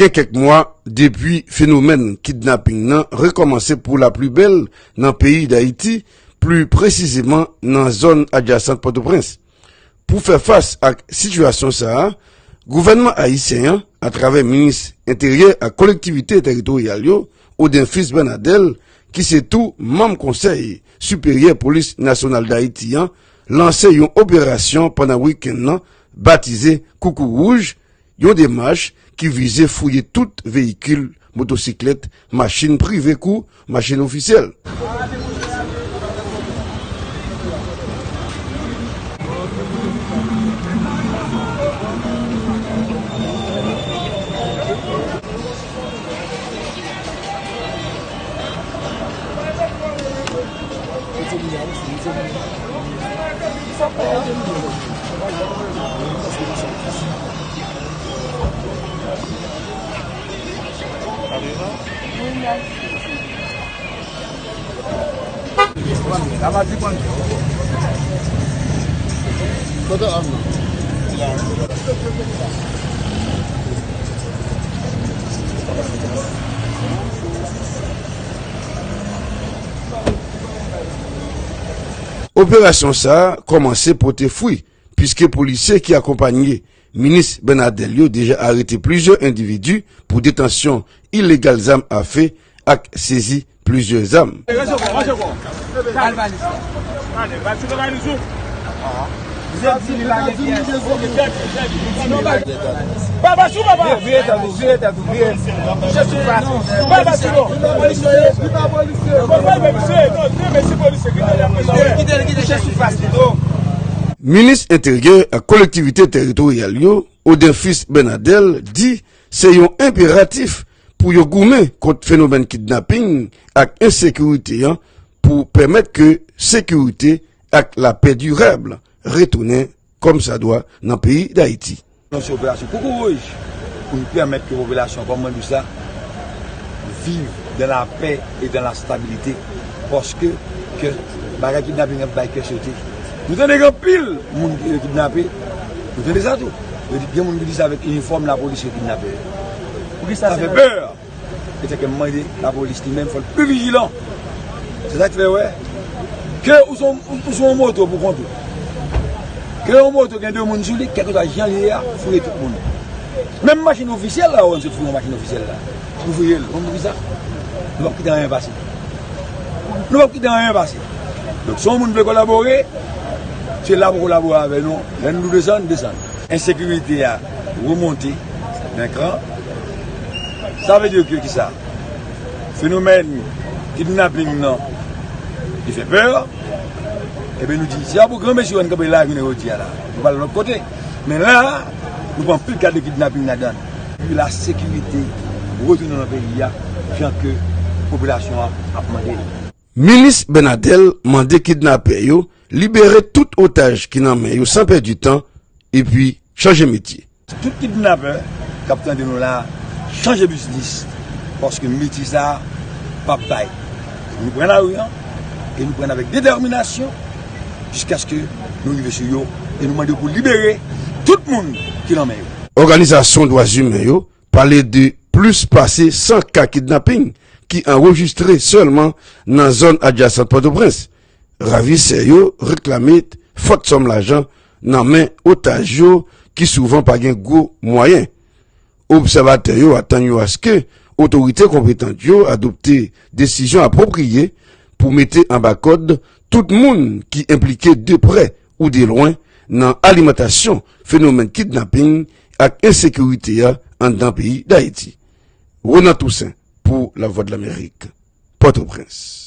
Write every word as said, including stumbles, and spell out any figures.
Gen kèk mwa depi fenomèn kidnaping nan rekòmanse pou la pli bèl nan peyi Dayiti, pli presizeman nan zòn adjasan Pòtoprens. Pou fè fas ak sitiyasyon sa a, gouvènman ayisyen an, atravè minis enteryè ak kolektivite tèritoryal yo, Odenfis Bènadèl, ki se tou manm Konsèy Siperyè Polis Nasyonal Dayiti an, lanse yon operasyon pandan wikenn nan batize Koukou Wouj, yon demach ki vize fouye tout veyikil, motosiklèt, machin prive kou machin ofisyèl. Operasyon sa a kòmanse pote fwi, piske polisye ki akonpanye minis Bènadèl yo deja arete plizyè endividi pou detansyon ilegal zam afe ak sezi plizyè zam. Minis Enteryè ak Kolektivite Teritoryal yo, Odenfis Bènadèl, di se yon enperatif pou yo goumen kont fenomèn kidnaping ak ensekirite an pou pèmèt ke sekirite ak lapè dirab retounen kòmsadwa nan peyi Dayiti. Lanse operasyon Koukouwouj pou n pèmèt ke popilasyon, kòm mwen di sa, viv dans la paix et dans la stabilité. Paske ke bagay kidnaping ap bay kè sote. Nou tande gen anpil moun ki kidnape. Nou tande sa tou. Yo di gen moun ki di se avèk inifòm lapolis yo kidnape yo. Sa fè pè. Se sa ke m mande lapolis li menm, fò l pi vijilan. Se sa k fè wè ke ou sou, ou sou yon moto pou kont ou. Ke yon moto gen de moun sou li, kèlkeswa jan li ye a, fouye tout moun. Menm machin ofisyèl la, ou wè m sot fouye yon machin ofisyèl la. Nou fouye l, konn poukisa? Nou p ap kite anyen pase. Nou p ap kite anyen pase. Donk, si yon moun vle kolabore, se la pou kolabore avè nou. Lè nou desann, desann. Ensekirite a remonte nan kran. Sa vle di ke kisa? Fenomèn kidnaping nan, li fè pè. Ebyen, nou di, se pa pou granmesi yo n kanpe la jounen jodi a la. Nou pral lòt kote. Men la, nou pran anpil ka de kidnaping ladan l. Epi lasekirite retounen nan peyi a, jan ke popilasyon an ap mande l. Minis Bènadèl mande kidnapè yo libere tout otaj ki nan men yo san pèdi tan epi chanje metye. Tout kidnapè k ap tande nou la, chanje biznis, paske metye sa a p ap bay. Nou pran lari an, e nou pran avèk detèminasyon, jiskaske nou rive sou yo, e nou mande pou libere tout moun ki nan men yo. Òganizasyon dwa imen yo pale de plis pase san ka kidnaping ki anrejistre sèlman nan zòn adjasan Pòtoprens. Ravisè yo reklame fòt sòm lajan nan men otaj yo ki souvan pa gen gwo mwayen. Obsèvatè yo atann yo aske otorite konpetan yo adopte desizyon apwopriye pou mete anba kòd tout moun ki enplike de prè ou de lwen nan alimantasyon fenomèn kidnaping ak ensekirite a anndan peyi Dayiti. Ronan Toussaint pou Lavwadlamerik, Pòtoprens.